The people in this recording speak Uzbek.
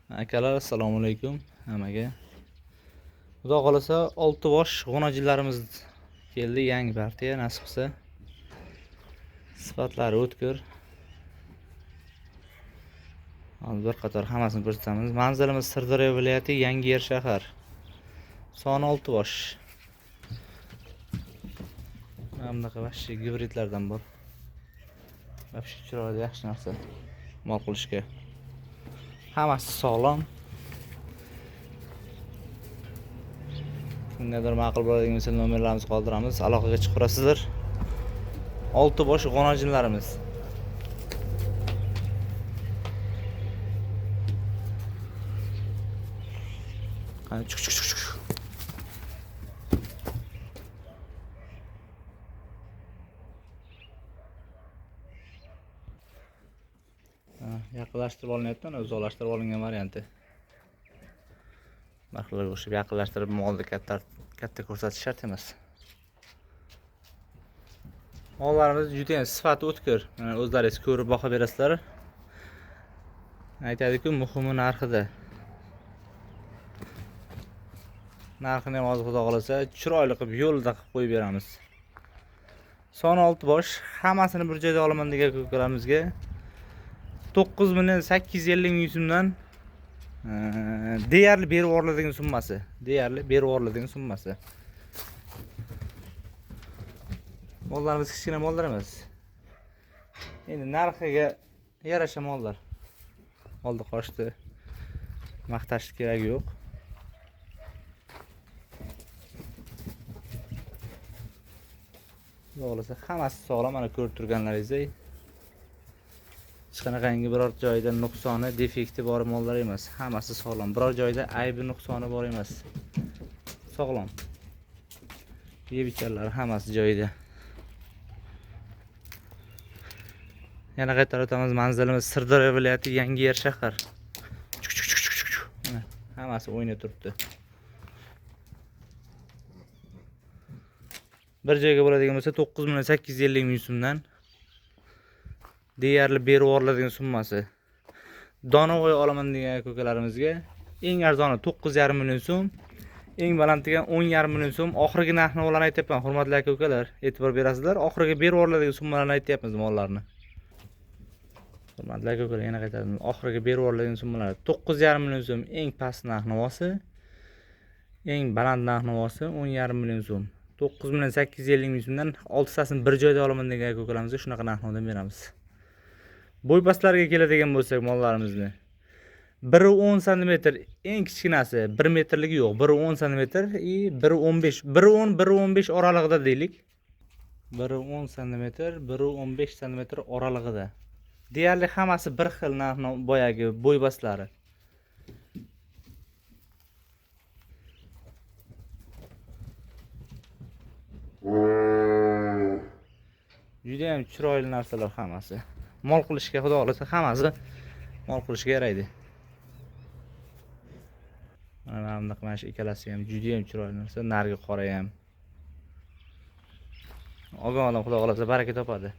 Akalar, assalomu alaykum hammaga. Xudo xolasa 6 bosh g'o'najillarimiz keldi, yangi partiya nasib qilsa. Sifatlari o'tkir. Hozir bir qator hammasini ko'rsatamiz. Manzilimiz Sirdaryo viloyati, Yangiyer shahar. Soni 6 bosh. Mana bunaqa vahshiy gibridlardan bor. Vahshiy chiroyli, yaxshi narsa mol qilishga. Hammasi sog'lom. Kimgadir ma'qul bo'ladigan bo'lsa nomerlarimizni qoldiramiz. Aloqaga chiqib turasizlar. 6 bosh g'onajinlarimiz. Qani chuk chuk chuk chuk. Yaqinlashtirib olinyapti, ana uzoqlashtirib olingan varianti. Narxlarga o'xshab yaqinlashtirib molni katta katta ko'rsatish shart emas. Mollarimiz juda ham sifati o'tkir. Mana o'zlaringiz ko'rib baho berasizlar. Aytadi-ku, muhimi narxida. Narxini ham hozir xudo xolasa chiroyli qilib yo'lida qilib qo'yib beramiz. Son 6 bosh, hammasini bir joyda olaman degan ukalarimizga 9 850 000 so'mdan deyarli berib yuboriladigan summasi. Deyarli berib yuboriladigan summasi. Mollarimiz kichkina mollar emas. Endi narxiga yarasha mollar. Oldi qochdi. Maqtash keragi yo'q. Xudo xolasa hammasi sog'lom, mana ko'rib turganlaringizdek. Hech qanaqangi biror joyida nuqsoni, defekti bor mollar emas. Hammasi sog'lom. Biror joyda aybi, nuqsoni bor emas. Sog'lom. Yeb icharlari hammasi joyida. Yana qaytarib o'tamiz, manzilimiz Sirdaryo viloyati, Yangiyer shahar. Chuk chuk chuk chuk chuk. Mana hammasi o'ynab turibdi. Bir joyga bo'ladigan bo'lsa 9 850 000 so'mdan deyarli berib yuboriladigan summasi. Donovoy olaman degan ukalarimizga eng arzoni 9,5 million so'm, eng baland degan 10,5 million so'm. Oxirgi narxni ularni aytyapman, hurmatli aka ukalar, e'tibor berasizlar. Oxirgi berib yuboriladigan summalarni aytyapmiz mollarni. Hurmatli aka ukalar, yana qaytaraman. Oxirgi berib yuboriladigan summalar 9,5 million so'm eng past narx navosi, eng baland narx navosi 10,5 million so'm. 9 850 000 so'mdan 6tasini bir joyda olaman degan aka ukalarimizga shunaqa narx-navodan beramiz. Bo'y pastlarga keladigan bo'lsak mollarimizni 1.10 santimetr eng kichkinasi, 1 metrligi yo'q, 1.10 santimetr и 1.15, 1.10, 1.15 oralig'ida deylik. 1.10 santimetr, 1.15 santimetr oralig'ida. Deyarli hammasi bir xil narx boyagi bo'y pastlari. Juda ham chiroyli narsalar hammasi. Mol qilishga xudo xolasa hammasi mol qilishga yaraydi. Mana bunaqa mana shu ikkalasi ham juda ham chiroyli narsa, narigi qora ham. Olgan odam xudo xolasa baraka topadi.